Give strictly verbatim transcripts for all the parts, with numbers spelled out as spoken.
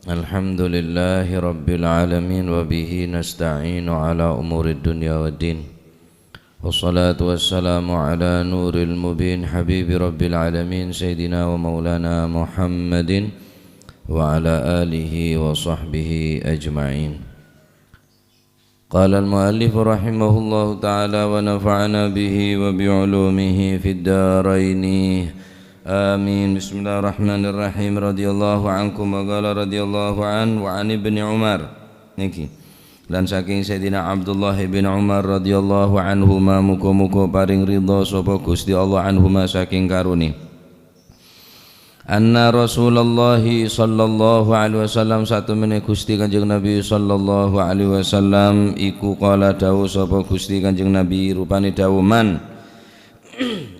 الحمد لله رب العالمين، وبه نستعين على أمور الدنيا والدين. والصلاة والسلام على نور المبين، حبيب رب العالمين، سيدنا ومولانا محمد وعلى آله وصحبه أجمعين. قال المؤلف رحمه الله تعالى ونفعنا به وبعلومه في الدارين. آمين. بسم الله الرحمن الرحيم. رضي الله عنكم وقال رضي الله عنه وعن ابن عمر. Niki. Lan saking Sayyidina Abdullah bin Umar radhiyallahu anhuma, muga-muga paring ridha sapa Gusti Allah anhuma saking karone. Anna Rasulullah sallallahu alaihi wasallam, satemene Gusti Kanjeng Nabi sallallahu alaihi wasallam iku qala, dawuh sapa Gusti Kanjeng Nabi, rupane dawuh, "Man,"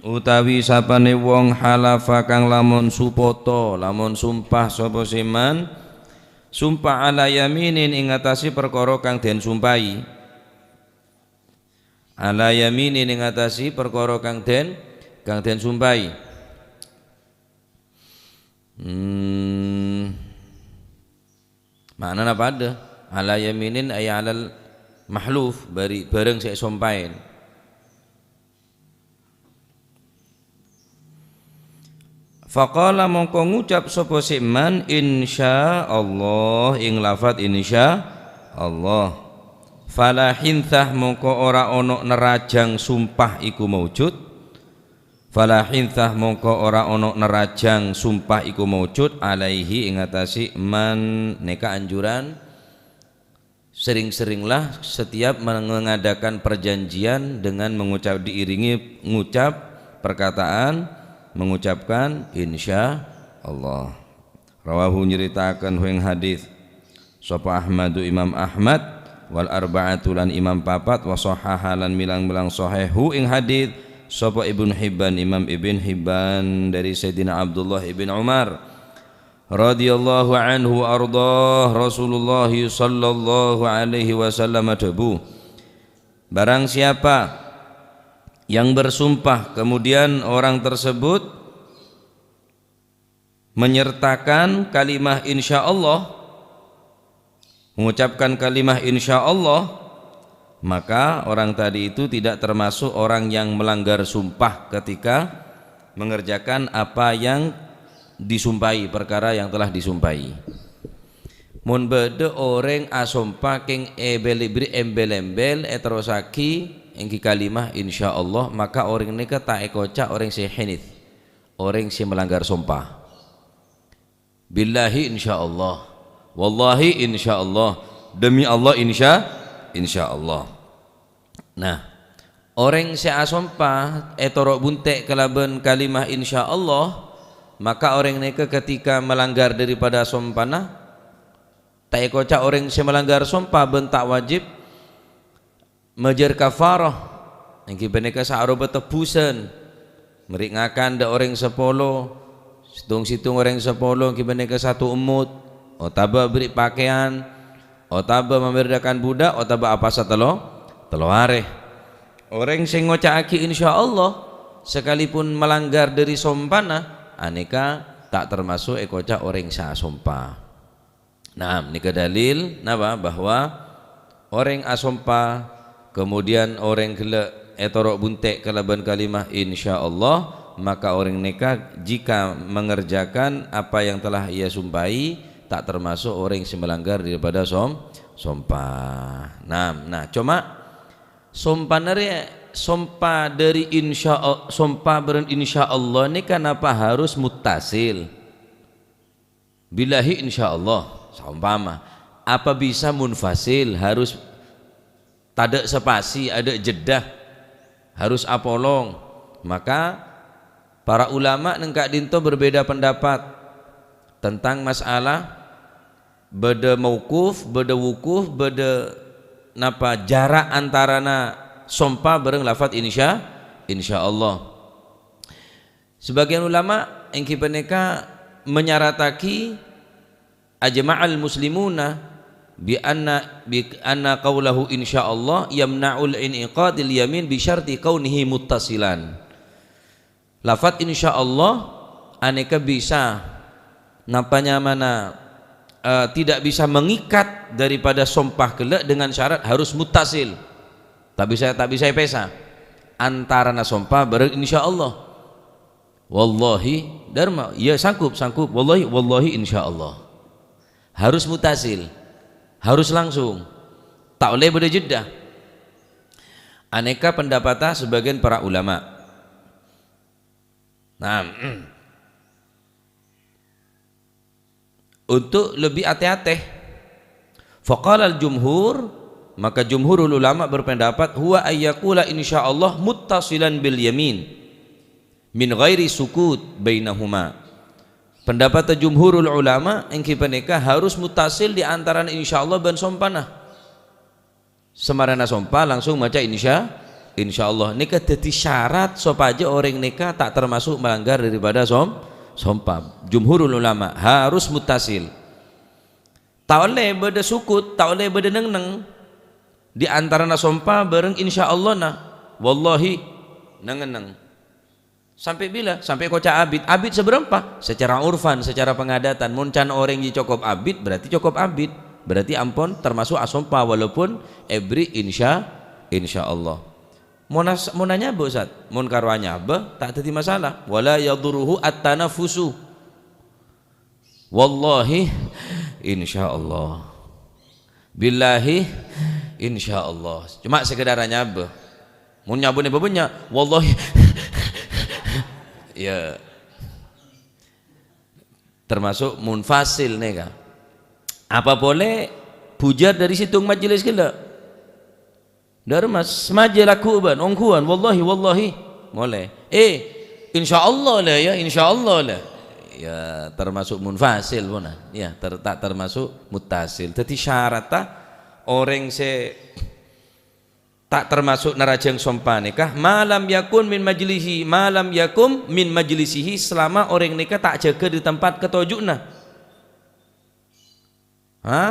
utawi sapane wong, "halafa," kang lamun supoto, lamun sumpah sapa se man, sumpah "ala yaminin," ing atase perkara kang den sumpahi. "Ala yaminin," ing atase perkara kang den, kang den sumpahi. Hmm. Ma'nana padha. "Ala yaminin," ay alal mahluf, bari barang se esompaen. Faqala, mongko ngucap sapa se man, "Insyaallah," ing lafat "insyaallah." Fala hinthah, mongko ora ono nerajang sumpah iku maujud. Fala hinthah, mongko ora ono nerajang sumpah iku maujud, alaihi, ing atase man. Neka anjuran, sering-seringlah setiap mengadakan perjanjian dengan mengucap, diiringi ngucap perkataan, mengucapkan "Insya Allah." Rawahu, nyeritakan hu ing hadis sapa Ahmadu, Imam Ahmad, wal arba'atu, lan imam papat, wa shahaha, lan milang-milang sahih hu ing hadis sapa Ibnu Hibban, Imam Ibn Hibban, dari Sayyidina Abdullah ibn Umar radhiyallahu anhu wa ardhah. Rasulullah sallallahu alaihi wasallam adhabu, barang siapa yang bersumpah, kemudian orang tersebut menyertakan kalimah "Insya Allah," mengucapkan kalimah "Insya Allah," maka orang tadi itu tidak termasuk orang yang melanggar sumpah ketika mengerjakan apa yang disumpahi, perkara yang telah disumpahi. Mon badha oreng asompa keng ebel-ebri embel-embel, eterrosagi enggi kalimah "Insya Allah," maka oreng neka ta' ekoca' oreng se hinith. Oreng se melanggar sompa. "Billahi insyaallah. Wallahi insyaallah. Demi Allah insya, insyaallah." Nah, oreng se asompa etoro' bunte' kalaban kalimah "Insyaallah," maka oreng neka ketika melanggar daripada sompana, ta' ekoca' oreng se melanggar sompa ban ta' wajib majar kafarah, enggi paneka saaroba tebusan. Meri ngakan dha' oreng sapolo, settong-settong oreng sapolo enggi paneka satu emmut, otaba beri pakeyan, otaba mamerdakan budak, otaba apasa tello, tello are. Oreng se ngoca'agi "Insyaallah," sakalipun malanggar dhari sompana, aneka ta' termaso' ekoca' oreng se asompa. Nah, neka dalil napa? Bahwa oreng asompa, kemudian oreng gella' etoro' bunte' kalaban kalimah "Insyaallah," maka oreng neka jika mengerjakan apa yang telah ia sumpahi, ta' termaso' oreng se melanggar daripada som-, sompa. Nah, nah, coma sompana re-, sompa dhari insya-, sompa baran "Insyaallah" neka napa harus muttasil? "Billahi insyaallah," saompama. Apa bisa munfasil, harus tadha' spasi, adha' jeddah, harus apolong? Maka para ulama neng ka'dhinto berbeda pendapat tentang masalah badha mauquf, badha wukuf, badha napa jarak antarana sompa bareng lafat insya, insyaallah. Sebagian ulama enggi paneka manyaratagi, "Ajma'al muslimuna bi anna, bi anna qaulahu insyaallah yamna'ul in'iqadil yamin bi syarti kaunihi muttasilan." Lafat insyaallah aneka bisa napa nyamana eh, tidak bisa mengikat daripada sompah ghellâ' dengan syarat harus muttasil. Ta' bisa, ta' bisa èpèsa antarana sompah bhâreng insyaallah. Wallahi, dârma, ya sanggup, sanggup. Wallahi, wallahi insyaallah. Harus muttasil, harus langsung. Ta' ollè bâdâ jhedda. Anèka pendapatta sebagian para ulama. Nah, untuk lebih ate-ate. Faqala al-jumhur, maka jumhurul ulama berpendapat, huwa ayyakula insyaallah muttasilan bil yamin min ghairi sukut bainahuma. Pendapat jumhurul ulama èngghi panèka harus muttasil di antarana insyaallah bân sompana. Samarèna sompah langsung maca insya, insyaallah. Nèka dhâddhi syarat sopajâ orèng nèka ta' termasuk melanggar daripada som-, sompah. Jumhurul ulama harus muttasil. Ta' ollè bâdâ sukut, ta' ollè bâdâ neng-enneng di antarana sompah bhâreng insyaallah na. Wallahi, neng-enneng. Sampè' bilâ? Sampè' koca' abit. Abit sabârâmpa? Secara urfan, secara pengadatan. Mon can orèng ghi' cokop abit, berarti cokop abit. Berarti ampon termasuk asompa walaupun èbherri' insya, insyaallah. Mon as-, mon anyabâ, Ustaz? Mon karo anyabâ, ta' dhâddhi masalah. Wala yadurruhu at-tanaffusu. Wallahi, insyaallah. Billahi, insyaallah. Cuma sekedar nyabâ. Mon nyabâna bâbânnya', wallahi. Ya. Termasuk munfasil nèka. Apa polè bujâr dâri sèttong majelis ghellâ'? Dârma, samaja lagghu' bân, ongghuwân, wallahi, wallahi. Molè. Eh, insyaallah la ya, insyaallah la. Ya, termasuk munfasil pona. Ya, ter-, ta' termasuk muttasil. Dhâddhi syaratta orèng sè ta' termasuk narajâng sompa nèka, ma lam yakun min majlisihi, ma lam yakum min majlisihi, selama orèng nèka ta' jâgâ di tempat katoju'na. Ha?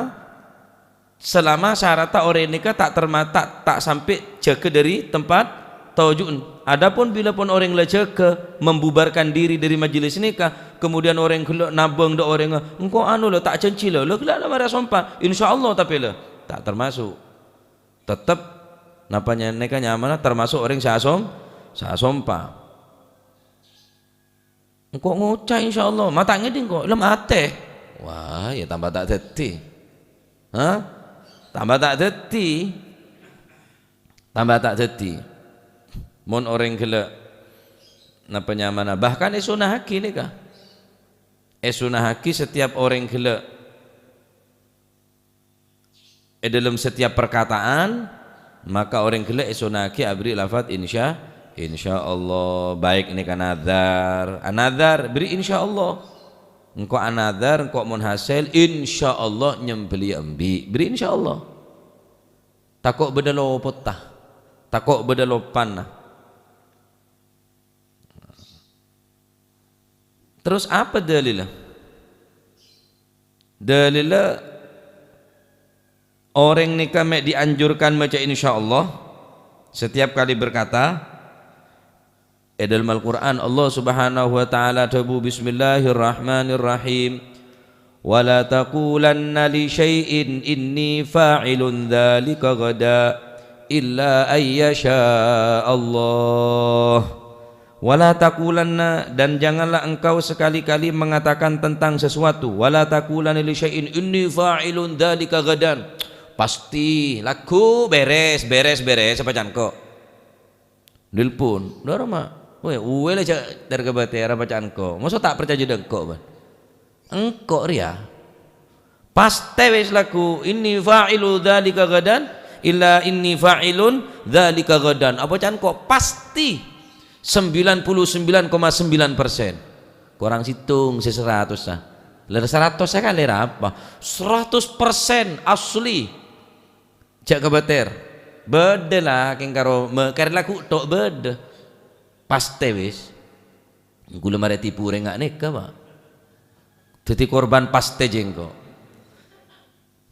Selama syaratta orèng nèka ta' terma-, ta', ta' sampè' jâgâ dâri tempat toju'en. Adapun bilâ pon orèng la jâgâ membubarkan diri dâri majelis nèka, kemudian orèng ghellâ' nabâng dâ' orèngnga, "Engko' anu la, ta' janji la, la ghellâ' la mara sompa, insyaallah tapè la," ta' termasuk. Tettep napa nya-, nèka nyamana termasuk orèng sè asom-, sè asompa. Engko' ngoca', insyaallah. Ma' ta' ngèdhing engko', lem atè. Wah, ya tambah ta' dhâddhi. Hah? Tambah ta' dhâddhi. Tambah ta' dhâddhi. Mon orèng ghellâ' napa nyamana, bahkan èsunahaghi nèka. Èsunahaghi setiap orèng ghellâ' è dâlem setiap perkataan, maka orèng ghellâ' èsunahaghi aberri' lafat insya, insyaallah. Baik nèka nadhar, anadhar, berri' insyaallah. Engko' anadhar, engko' mon hasèl, insyaallah nyembelli embi', berri' insyaallah. Tako' bâdâ lopotta, tako' bâdâ lopana. Terros apa dalilla? Dalilla, orèng nèka mè' dianjurkan maca insyaallah setiap kali berkata, è dâlem Al-Qur'an Allah Subhanahu wa Ta'ala adhâbu, "Bismillahirrahmanirrahim. Wa la taqulanna li syai'in inni fa'ilun dzalika ghada illa ayyasha Allah." "Wa la taqulanna," dan janganlah engkau sekali-kali mengatakan tentang sesuatu, "wa la taqulanna li syai'in inni fa'ilun dzalika ghadan." Pasti, lagghu', bèrès, bèrès, bèrès, apa can engko'? Nelpon, "Dâ' roma." Wè, uwè la jhâ' dâr ka bâtèra apa can engko'. Mosok ta' parcajâ dâ' engko', bân? Engko' rèya. Pastè wis lagghu', "Inni fa'ilu dzalika ghadan, illa inni fa'ilun dzalika ghadan." Apa can engko'? Pasti. Sembilan puluh sembilan koma sembilan persen. Korang sèttong sè saratos, ah. Lèr saratos sakalè ra apa? Saratos persen asli. Jhâ' kabâtèr. Bâdâ la, kèng karo ma-, karè lagghu' tok bâdâ. Pastè wis. Ghulâ marè tipu rèng nga' nèka, Pak. Dhâddhi korban pastè jhâ' engko'.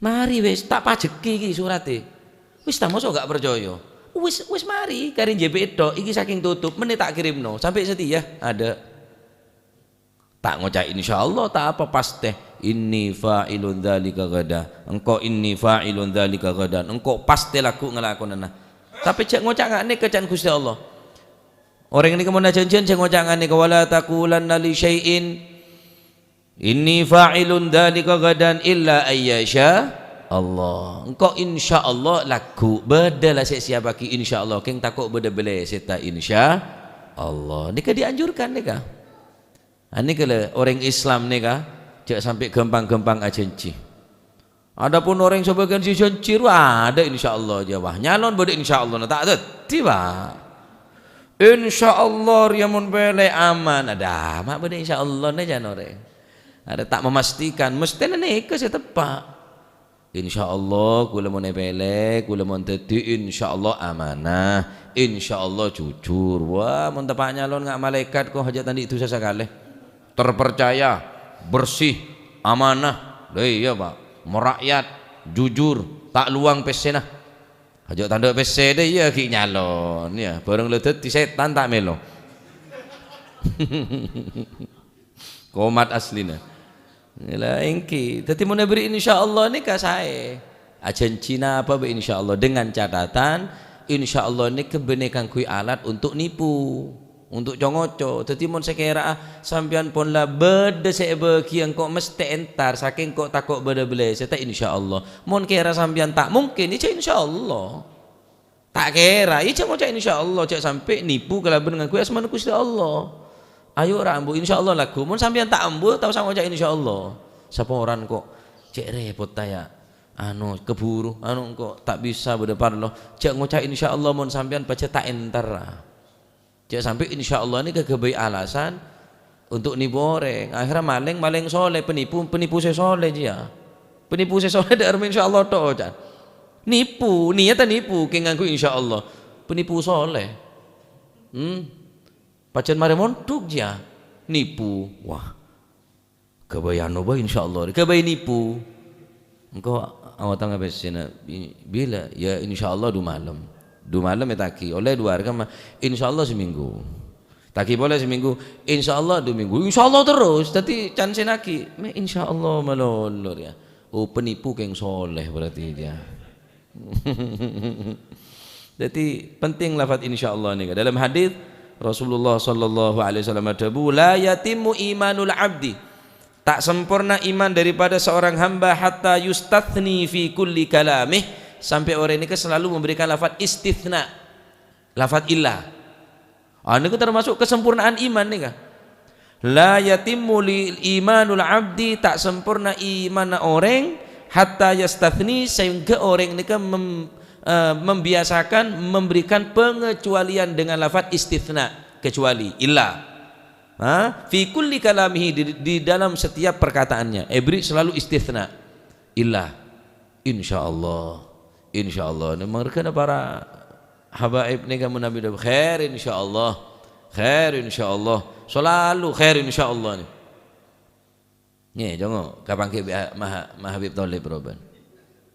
Marè wis, ta' pajhekè ghi' soratè. Wis ta' mosok ga' parcajâ. Wis, wis marè, karè J P tok, iki sakèng totop, mennè ta' kèrèmno, sampè' satèya, adâ'. Ta' ngoca' insyaallah, ta' apa, pastè. "Inni fa'ilun dzalika ghada." Engko' "Inni fa'ilun dzalika ghadan." Engko' pastè lagghu' ngalakonana. Tapè jhâ' ngoca' nga' nèka ca'na Ghustè Allah. Orèng nèka mon ajhânjhiyân jhâ' ngoca' nga' nèka, "Wa la taqulanna li syai'in inni fa'ilun dzalika ghadan illa ayyasha Allah." Engko' insyaallah lagghu', bâdâ la sè èsiyappaghi insyaallah, kèng tako' bâdâ bâlâi sè ta' insyaallah. Nèka dianjurkan nèka. Anèka la orèng Islam nèka, jhâ' sampè' ghâmpang-ghâmpang ajhânjhi. Adapun orèng sabâgiyân sè jhânjhi rowa adâ' insyaallah jâ, wah, nyalon bâdâ insyaallah, na ta' dhâddhi, Pak. Insyaallah rèya mon pèlè aman, adâ', ma' bâdâ insyaallah nè jhân orèng. Adâ' ta' memastikan, mesthèna nèka sè teppa'. Insyaallah, kaulâ mon èpèlè, kaulâ mon dhâddhi, insyaallah amanah, insyaallah jujur. Wah, mon teppa' nyalon nga' malaèkat ko' jhâ' ta' andi' dhusa sakalè. Terpercaya, bersih, amanah. Lha iyâ, Pak. Merakyat, jujur, ta' lowang pèssèna. Jhâ' ta' andi' pèssè dhâ iyâ ghi' nyalon, yâ. Bhârâng la dhâddhi sètan ta' mèlo. Komat aslina. La èngghi. Dhâddhi mon èberri' insyaallah nèka saè. Ajhânjhina apa bhâi insyaallah, dengan catatan insyaallah nèka bânnè kaangghuy alat untuk nipu, untuk co-ngoco. Dhâddhi mon sakèra'a sampèyan pon la bâdâ sè èbâghi engko' mesthè entar, sakèng ko' tako' bâdâ bâlâi sè ta' insyaallah. Mon kèra sampèyan ta' mungkin, yâ jhâ' insyaallah. Ta' kèra, iyâ jhâ' ngoca' insyaallah, jhâ' sampè' nipu kalabân ngangghuy asmana Ghustè Allah. Ayo ra ambu, insyaallah lagghu'. Mon sampèyan ta' ambu, ta' osa ngoca' insyaallah. Saporan ko', cè' rèpot ta' yâ. Anu, keburu, anu, engko' ta' bisa bâdâ parlo. Jhâ' ngoca' insyaallah mon sampèyan pajhât ta' entar. Jhâ' sampè' insyaallah nèka kaghâbây alasan untuk nipu orèng. Akhèrra malèng, malèng soleh, penipu, penipu sè soleh jiyâ. Penipu sè soleh dâ' remma insyaallah tho', can. Nipu, niyatta nipu, kèng ngangghuy insyaallah. Penipu soleh. Hmm. Pajhât marè mondhuk jiyâ. Nipu. Wah. Ghâbây anu bhâi insyaallah. Ghâbây nipu. Engko' aotanga pèssèna bi-, bilâ? Yâ, insyaallah du malem. Du malem ètagi. Ollè du arè kamma? Insyaallah samènggu. Tagi polè samènggu, insyaallah du mènggu. Insyaallah terros. Dhâddhi can sè nagi, mè' insyaallah malolo rèya. Oh, penipu kèng soleh berarti dia. Dhâddhi penting lafat insyaallah nèka. Dalam hadis Rasulullah sallallahu alaihi wasallam adhâbu, "La yatimmu imanul abdi." Ta' samporna iman daripada seorang hamba hatta yustatsni fi kulli kalamih, sampai orèng nèka selalu memberikan lafat istitsna, lafat illa. Ah, nèka termasuk kesempurnaan iman nèka. La yatimmu li imanul abdi, ta' samporna imanna orèng, hatta yastatsni, sehingga orèng nèka mem-, eh, membiasakan memberikan pengecualian dengan lafat istitsna, kecuali, illa. Ha? Fi kulli kalamihi, di, di dalam setiap perkataannya. Èberri' selalu istitsna. Illa. Insyaallah. Insyaallah. Nè, mangkana para habaib nèka mon Nabi dhâbu, "Khair insyaallah. Khair insyaallah. Selalu khair insyaallah." Nè. Nè, jongo, kapangghi bi' Ma-, Ma Habib Thalib rowa bân.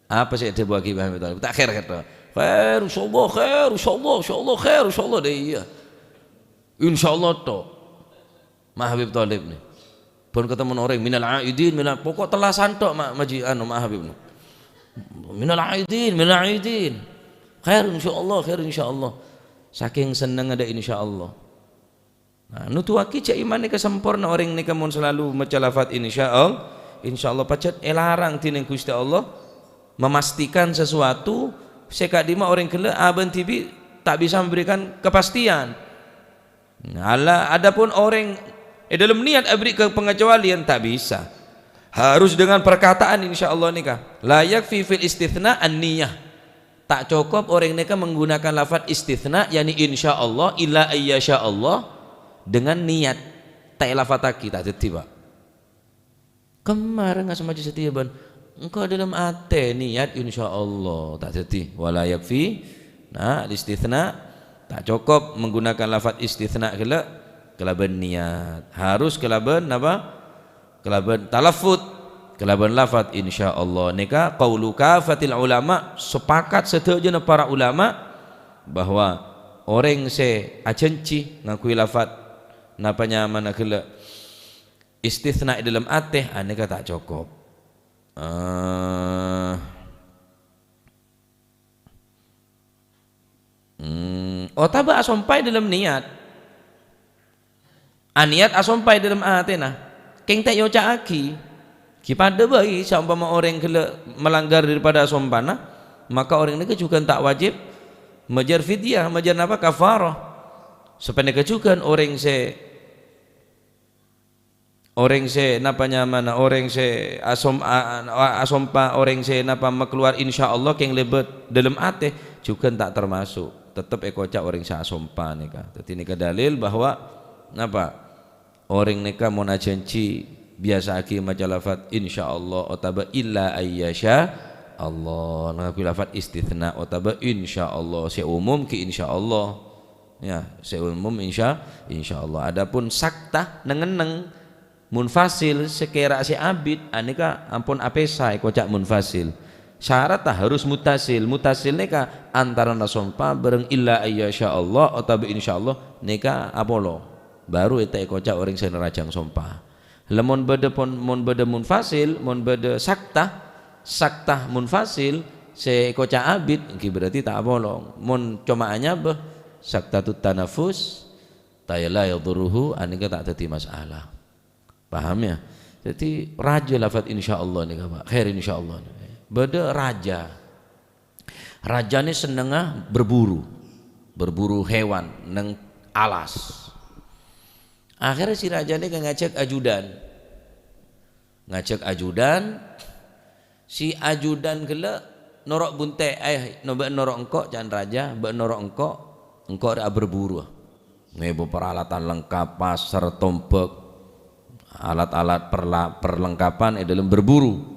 Apa sè èdhâbuwaghi Ma Habib Thalib? Ta' khair, khair, tho. "Khair insyaallah, khair insyaallah, insyaallah, khair insyaallah." Dâ' iyâ. Insyaallah tho'. Ma Habib Thalib nè. Bân katemmo orèng, "Minal aidin, minal," pokok tellasan tho', Ma, Maji, anu, Ma Habib nè. "Minal aidin, minal aidin. Khair insyaallah, khair insyaallah." Sakèng sennengnga dâ' insyaallah. Nah, nuduwaghi jhâ' iman nèka samporna orèng nèka mon selalu maca lafat insyaallah, insyaallah pajhât èlarang dhinèng Ghustè Allah, memastikan sesuatu sè ka'dimma orèng ghellâ' abâ' dhibi' ta' bisa memberikan kepastian. Nah, Allah, adapun orèng è dâlem niat aberri' ka pengecualian, ta' bisa. Harus dengan perkataan, insyaallah nèka. La yakfi fil istitsna an-niyah. Ta' cokop orèng nèka menggunakan lafat istitsna, yakni insyaallah, illa ayyasya Allah, dengan niat. Ta' èlafataghi, ta' dhâddhi, Pak. Kemma rèng asmaja satèya bân engko' dâlem atè niat, insyaallah, ta' dhâddhi. Wala yakfi, nah, al-istitsna, ta' cokop menggunakan lafat istitsna ghellâ' kalabân niat. Harus kalabân napa? Kalabân talaffuz, kalabân lafat insyaallah. Nèka qaulu kafatil ulama, sepakat sadhâjâna para ulama bahwa orèng sè ajhânjhi ngangghuy lafat napa nyamana ghellâ', Istitsna è dâlem atè, anèka ta' cokop. Eh, hmm, otabâ asompa è dâlem niyat. Aniyat asompa è dâlem atèna, kèng ta' èoca'aghi. Ghi' padâ bhâi, saompama orèng ghellâ' malanggar daripada asompana, maka orèng nèka jhughân ta' wajib majâr fidyah, majâr napa? Kafarah. Sapanèka jhughân orèng sè Orèng sè napa nyamana, orèng sè asom-, a-, a-, asompa, orèng sè napa makalowar insyaallah kèng lèbât dâlem atè, jhughân ta' tamaso', tettep èkoca' orèng sè asompa nèka. Dhâddhi nèka dalil bahwa napa? Orèng nèka mon ajhânjhi biyasa'aghi maca lafat insyaallah otabâ illa ayyasya Allah. Ngangghuy lafat istitsna otabâ insyaallah, sè umum ghi' insyaallah. Ya, sè umum insya-, insyaallah. Adapun saktah neng-enneng munfasil sè kèra' sè abit, anèka ampon apèsa èkoca' munfasil. Syarat ta' harus muttasil. Muttasil nèka antarana sompa bhâreng illa ayyasya Allah otabâ insyaallah nèka apolong. Baru èta èkoca' orèng sè narajang sompa. Lamon bâdâ pon-, mon bâdâ munfasil, mon bâdâ saktah, saktah munfasil sè èkoca' abit, ènggi berarti ta' apolong. Mon coma anyabâ, saktatut tanafus, ta-, la yadurruhu, anèka ta' dhâddhi masalah. Paham, ya? Dhâddhi, rajâ lafat insyaallah nèka, Pak. Khair insyaallah. Bâdâ rajâ. Rajâna sennengnga berburu. Berburu hewan neng alas. Akhirnya si rajâ nèka ngajhâk ajudan. Ngajhâk ajudan, si ajudan ghellâ' noro' bunte', "Eh, no-, bâ'na noro' engko', ca'na rajâ, bâ'na noro' engko', engko' rè aberburu." Ngèbâ peralatan lengkap, paser, tombâk, alat-alat perla-, perlengkapan è dâlem berburu.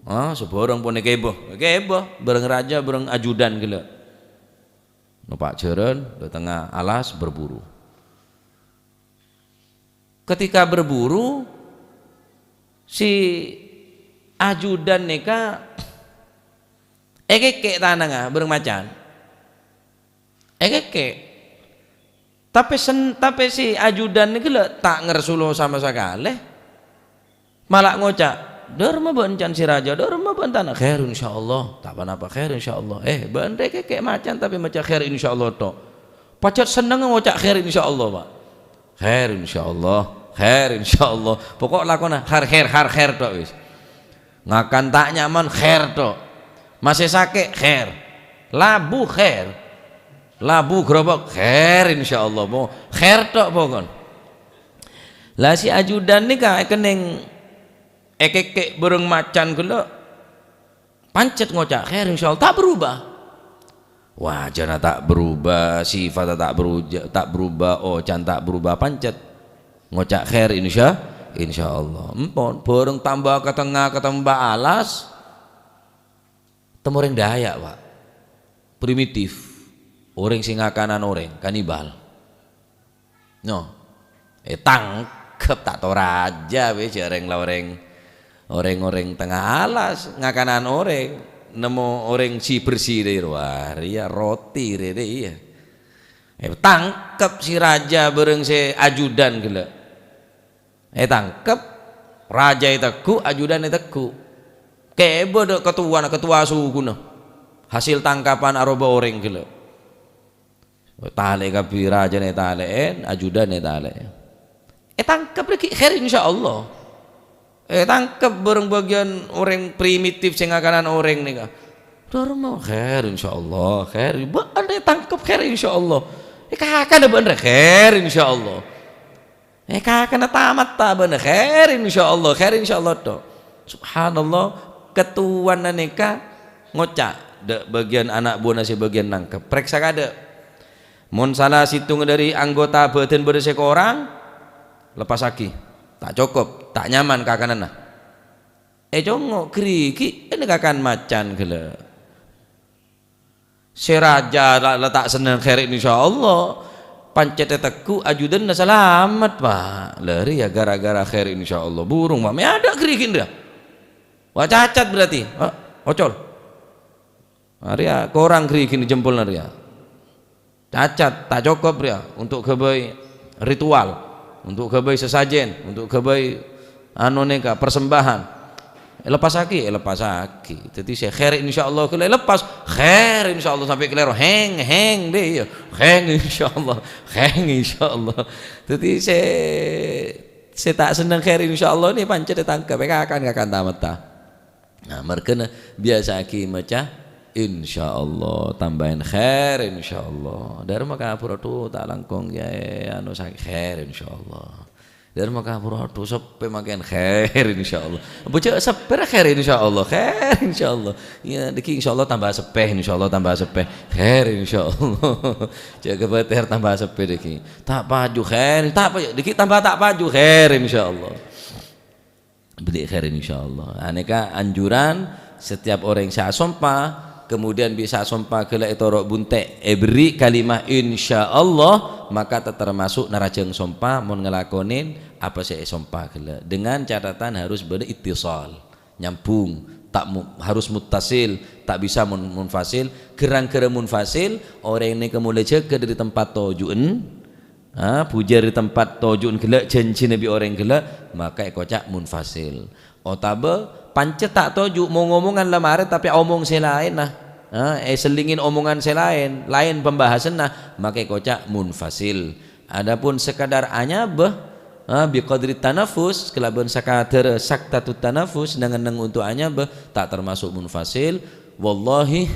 Ah, sabhârâng pon èkèbâ, èkèbâ, bhâreng rajâ, bhâreng ajudan ghellâ'. Nopa' jhârân, dâtengnga alas, berburu. Ketika berburu, si ajudan nèka èkèkè' tanangnga bhâreng macan. Èkèkè'. Tapè sen-, tapè si ajudan nèka la ta' ngersolo sama sakalè. Mala ngoca', "Dâremma bâ'na can si rajâ, dâremma bâ'na tana?" "Khair, insyaallah." "Ta' ponapa, khair, insyaallah." "Eh, bâ'na rè kèkè' macan tapè maca khair, insyaallah tok." Pajhât sennengnga ngoca' khair, insyaallah, Pak. "Khair, insyaallah. Khair, insyaallah." Pokok lakona khair, khair, khair, khair tok wis. Ngakan ta' nyaman, khair tok. Masè sakè', khair. Labu, khair. Labu gerobok, khair, insyaallah. Mo-, khair tok pokon. Lah, si ajudan nèka èkennèng èkèkè' bhâreng macan ghellâ', pancet ngoca', "Khair, insyaallah." Ta' berubah. Wajana ta' berubah, sifatta ta' beruja-, ta' berubah, ocan ta' berubah, pancet ngoca', "Khair, insya-, insyaallah." Empon, bhâreng tamba ka tengnga, ka tamba alas, tem orèng Dayak, Pak. Primitif. Orèng sè ngakanan orèng, kanibal. No. Ètangkep, ta' torajâ, wè, jhâreng la orèng, orèng-orèng tengnga alas, ngakanan orèng. Nemmo orèng sè bersè rè, wah, rèya roti rè, rè, iyâ. Ètangkep si rajâ bhâreng sè ajudan ghellâ'. Ètangkep, rajâ ètegghu', ajudan ètegghu'. Kèbâ dâ' ketuwana, ketua sukuna. Hasil tangkapan aropa orèng ghellâ'. Talè kabbhi, rajâna ètalè'è, ajudanna ètalè'è. Ètangkep rè ghi' khair insyaallah. Ètangkep bhâreng bâgiyân orèng primitif sè ngakanan orèng nèka. Dâremma khair insyaallah, khair. Bâ'na ètangkep khair insyaallah. Èkakana bâ'na khair insyaallah. Eh, kakana tamat ta' bâ'na? Khair, insyaallah, khair, insyaallah, tok. Subhanallah, ketuwana nèka ngoca', dâ' bâgiyân ana' buwâna sè bâgiyân nangkep. Parèksa kaadâ'. Mon sala sèttonga dhâri anggota bhâdhân bâdâ sè korang, leppasaghi. Ta' cokop, ta' nyaman kakananna. Ècongngo', ghârighi', ènè kakan macan ghellâ'. Sè rajâ la, la ta' senneng khair, insyaallah. Pancet ètegghu' ajudanna salamet, Pak. La rèya gara-gara khair, insyaallah. Burung, Pak. Mè' adâ' ghârighi' rèya. Wah, cacat berarti. Ah, ocol. Ah, rèya korang ghârighina jempolna rèya. Cacat, ta' cokop rèya untuk ghâbây ritual, untuk ghâbây sasajân, untuk ghâbây Anu nèka, persembahan. Èleppasaghi, èleppasaghi. Dhâddhi sè khair insyaallah ghellâ' èlepas, khair insyaallah sampè' kalèro. Hèng, hèng, dhi, iyâ. Hèng insyaallah, hèng insyaallah. Dhâddhi sè, sè ta' senneng khair insyaallah nè pancèn ètangkep, èkakan-kakan ta-mata. Nah, marghâna biyasaghi maca insyaallah, tambâi khair insyaallah. Dâri makabur, adhu, ta' langkong, yâ, anu, sa-, khair insyaallah. Dâri makabur, adhu, seppè mangkèn, khair insyaallah. Bâjâ seppè ra khair insyaallah, khair insyaallah. Yâ, dhâggi' insyaallah tambâ seppè, insyaallah tambâ seppè, khair insyaallah. Jâ' kabâtèr tambâ seppè dhâggi'. Ta' paju, khair, ta' paju, dhâggi' tambâ ta' paju, khair insyaallah. Bânnè khair insyaallah. Nah, nèka anjuran setiap orèng sè asompa, kemudian bisa asompa ghellâ' ètoro' bunte', èberri' kalimah insyaallah, maka ta' termasuk narajâng sompa mon ngalakonè apa sè èsompa ghellâ'. Dengan catatan harus bâdâ ittisal, nyambung, ta' mu-, harus muttasil, ta' bisa mun-, munfasil. Ghârâng-ghârâng munfasil, orèng nèka molaè jâgâ dâri tempat toju'en, Ha, bujâr è tempat toju'en ghellâ', jhânjhina bi' orèng ghellâ', maka èkoca' munfasil. Otabâ pancèn ta' toju', mong-omongan la marè tapè omong sè laènna. Ha, èsellingè omongan sè laèn, laèn pembahasanna, maka èkoca' munfasil. Adapun sekadar anyabâ, ha, biqadri tanafus, kalabân sakadar saktatut tanafus, neng-enneng untuk anyabâ, ta' termasuk munfasil. Wallahi,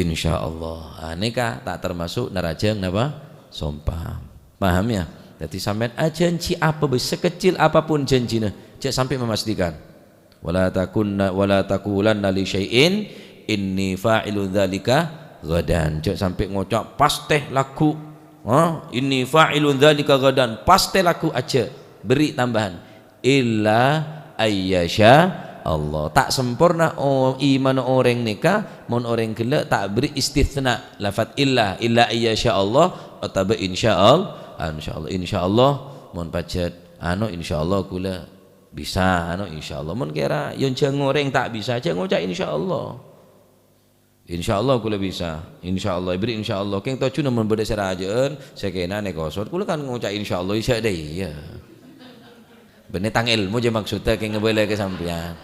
Insyaallah. Ah, nèka ta' termasuk narajâng napa? Sompa. Paham, ya? Dhâddhi sampèyan ajhânjhi apa bhâi, sekecil apapun jhânjhina, jhâ' sampè' memastikan. "Wala takunna, wala taqulanna li syai'in inni fa'ilun dzalika ghadan." Jhâ' sampè' ngoca', "Pastè lagghu'." Ha? "Inni fa'ilun dzalika ghadan." Pastè lagghu', ajhâ'. Beri tambahan. "Illa ayyasya Allah." Ta' samporna o-, imanna orèng nèka, mon orèng ghellâ' ta' beri istitsna lafat illa, "illa ayyasya Allah," otabâ "insyaallah." Ah, insyaallah, insyaallah, mon pajhât, anu, insyaallah kaulâ bisa, anu, insyaallah. Mon kèra, yâ, jhâ' ngorèng ta' bisa, jhâ' ngoca' insyaallah. "Insyaallah kaulâ bisa. Insyaallah, èberri' insyaallah." Kèng tojjhuna mon bâdâ sè rajâ'ân, sè kèna'na èkosot, kaulâ kan ngoca' insyaallah, iyâ, iyâ. Bânnè tang èlmo jâ maksudda kèng ngabâlâ ka sampèyan.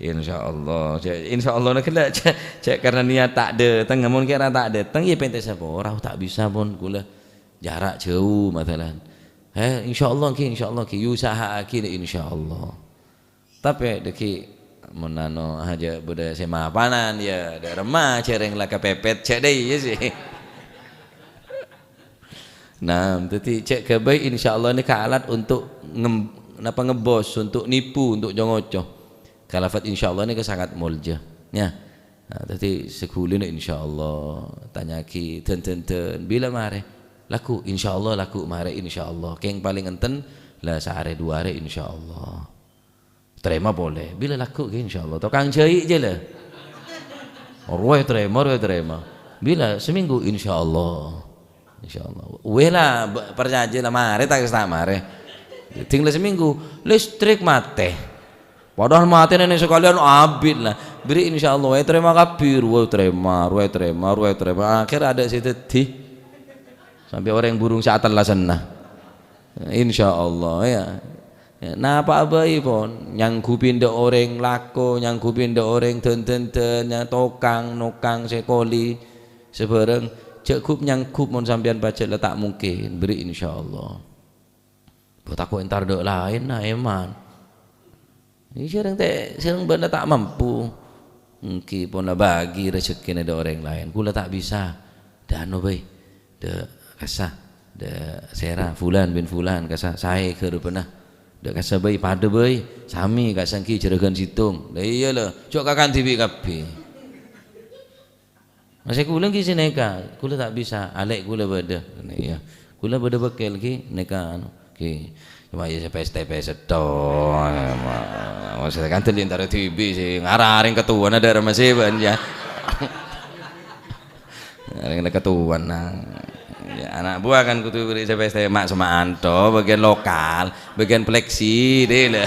Insyaallah, jâ-, insyaallah nèka la, jâ-, jâ' karena niat ta' dâteng, mon kèra ta' dâteng, yâ pènta sapora, "Oh, ta' bisa pon kaulâ. Jhârâ' jhâu, masalan." "He, insyaallah ghi, insyaallah ghi. Èusaha'aghi, insyaallah." Tapè dhâggi' mon anu, hajâ bâdâ sè mapanan, yâ, dâ' remma jhârèng la kapèpèt jhâ' dâ' iyâ sè. Nah, dhâddhi jhâ' ghâbây, insyaallah nèka alat untuk ngem-, napa, ngebbos, untuk nipu, untuk co-ngoco. Ka lafat insyaallah nèka sangat molja, yâ. Nah, dhâddhi saghulina insyaallah, tanya'aghi dân-dân-dân, bilâ marè? Lagghu', insyaallah, lagghu' marè, insyaallah. Kèng palèng enten, la saarè duwâ arè, insyaallah. Tarèma polè. Bilâ lagghu' ghi, insyaallah. Tokang jhâi' jâ la. Rowa tarèma, rowa tarèma. Bilâ? Samènggu, insyaallah. Insyaallah. Wèh la, b-, parcajâ la marè, ta' kasta marè. Dhing la samènggu, listrik matè. Padahal matèna nèng sakalèyan abit la. Beri insyaallah, rowa tarèma kabbhi, rowa tarèma, rowa tarèma, rowa tarèma. Akhèr adâ' sè dhâddhi. Sampè' orèng burung sè atellasanna. Insyaallah, yâ. Yâ, napa'a bhâi pon, nyangghubi dâ' orèng lako, nyangghubi dâ' orèng dân-dân-dân, nyang tokang, nokang sè koli, sabhârâng, jhâ' ghup-nyangghup mon sampèyan pajhât la ta' mungkin, beri insyaallah. Bâ tako' entar dâ' laènna, èman. Iyâ, sèrèng ta', sèrèng bâ'na ta' mampu. Èngghi pon abâgi rejekkèna dâ' orèng laèn. Kaulâ ta' bisa. Dâ' anu bhâi. Dâ' kassa. Dâ' sèra, fulan bin fulan, kassa. Saè ghârâbhâna. Dâ' kassa bhâi, padâ bhâi. Samè kassa èngghi jhârâghân sèttong. La iyâ la, jhâ' kakan dhibi' kabbhi. Masè kaulâ ghi sanèka, kaulâ ta' bisa, alè' kaulâ bâdâ. Iyâ. Kaulâ bâdâ bâkkèl ghi, nèka anu, ghi. Coma iyâ sè pèstè-pèstè tok. Masè kan dâli entara dhibi' sè ngararèng katowana dâ' remma sè bân, yâ. Ngararèng katowana. Yâ, ana' buwâ kan kodhu bâri' sè pèstè, ma' sè ma'anto, bâgiân lokal, bâgiân fleksi, dhi, lho.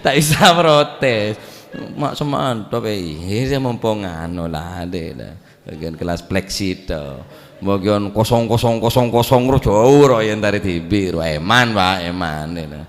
Ta' bisa protes. Ma' sè mantap, eh. Iyâ, mompong anu la, deh, la. Bâgiân kelas fleksi to. Bagian kosong, kosong, kosong, kosong, ro jauh, ro, ya, entari dhibi', ro, eman, Pak, eman, ya.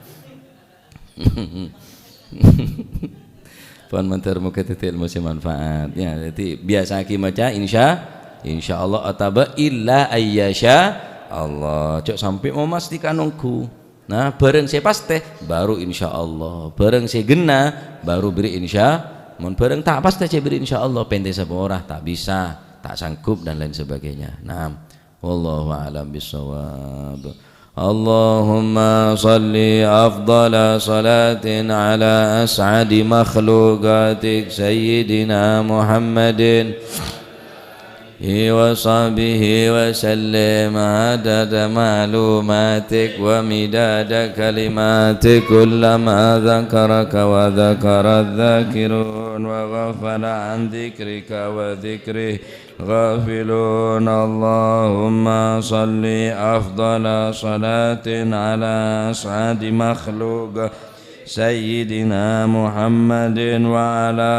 Pon mandhâr moghâ dhâddhi ilmu sè manfaat. Ya, jadi biasa'aghi maca insya, insya Allah, otabâ illa ayyasya Allah. Jhâ' sampè' memastikan ongghu. Nah, bhârâng sè pastè, baru insya Allah. Bhârâng sè ghenna, baru bèrri' insya. Mon bhârâng ta' pastè, jhâ' bèrri' insya Allah. Pèntè sapora, ta' bisa, ta' sanggup, dan lain sebagainya. Nah, wallahu a'lam bishawab. Allahumma salli afdala salatin ala as'adi makhlukatik Sayyidina Muhammadin وصحبه وسلم عدد معلوماتك ومداد كلماتك، كلما ذكرك وذكر الذاكرون وغفل عن ذكرك وذكره غافلون. اللهم صل أفضل صلاة على أسعد مخلوق سيدنا محمد وعلى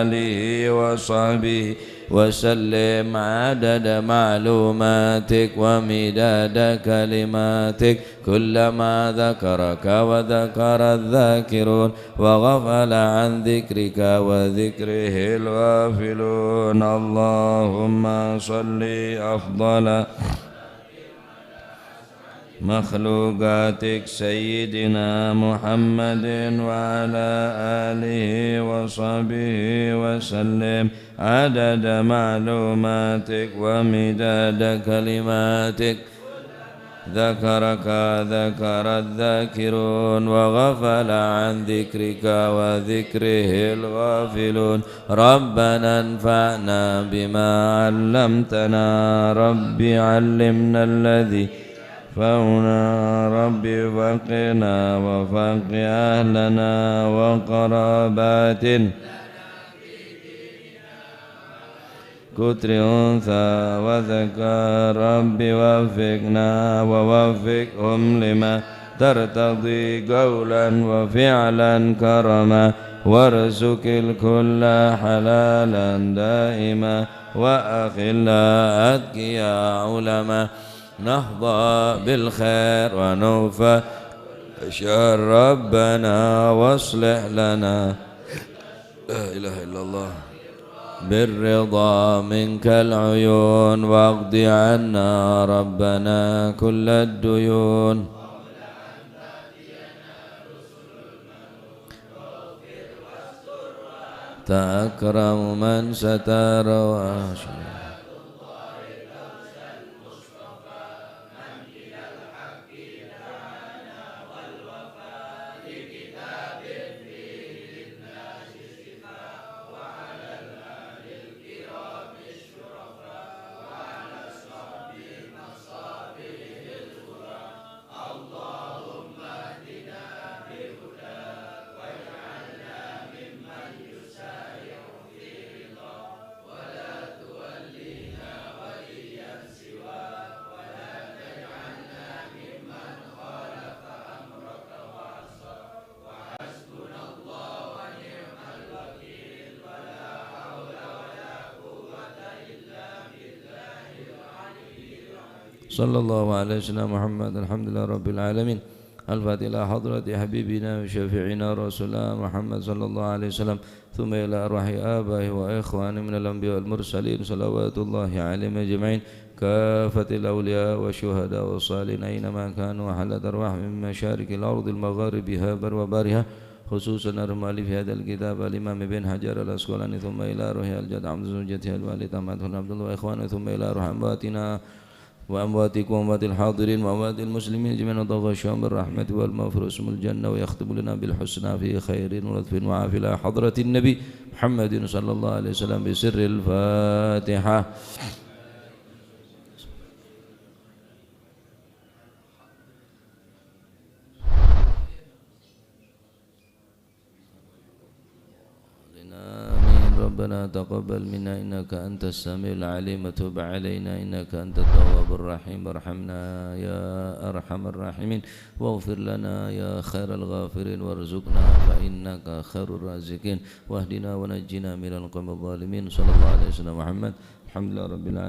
آله وصحبه وسلم عدد معلوماتك ومداد كلماتك، كلما ذكرك وذكر الذاكرون وغفل عن ذكرك وذكره الغافلون. اللهم صل أفضل مخلوقاتك سيدنا محمد وعلى آله وصحبه وسلم عدد معلوماتك ومداد كلماتك. ذكرك ذكر الذاكرون وغفل عن ذكرك وذكره الغافلون. ربنا انفعنا بما علمتنا. رب علمنا الذي ينفعنا. رب فقهنا وفقه أهلنا وقراباتنا. كتر أنثى وذكر. رب وفقنا ووفقهم لما ترتضي قولا وفعلا كرما. وارزق الكل حلالا دائما وأخلاء أتقياء علما. نحظى بالخير ونوفى الشر. ربنا واصلح لنا، لا إله إلا الله، بالرضا منك العيون، واقض عنا ربنا كل الديون. أنت أكرم من ستر وأشرف. صلى الله على سيدنا محمد. الحمد لله رب العالمين. الفاتحة إلى حضرة حبيبنا وشفيعنا رسول الله محمد صلى الله عليه وسلم، ثم إلى أرواح آبائه وإخوانه من الأنبياء والمرسلين، صلوات الله عليهم أجمعين، كافة الأولياء والشهداء والصالحين أينما كانوا، وحلت أرواحهم من مشارق الأرض لمغاربها برها وبحرها، خصوصا أرواح مؤلف هذا الكتاب الإمام ابن حجر العسقلاني، ثم إلى روح الجد عبد العزيز وجدته الوالدة أمة عبد الله وإخوانه، ثم إلى روح أمواتنا وأمواتكم وأموات الحاضرين وأموات المسلمين جميعا، وتغشاهم بالرحمة والمغفرة واسم الجنة، ويختم لنا بالحسنى في خير ولطف وعافية إلى حضرة النبي محمد صلى الله عليه وسلم بسر الفاتحة. آمين. ربنا تقبل منا إنك أنت السميع العليم، وتب علينا إنك أنت التواب الرحيم، وارحمنا يا أرحم الراحمين، واغفر لنا يا خير الغافرين، وارزقنا فإنك خير الرازقين، واهدنا ونجنا من القوم الظالمين. صلى الله على سيدنا محمد. الحمد لله رب العالمين.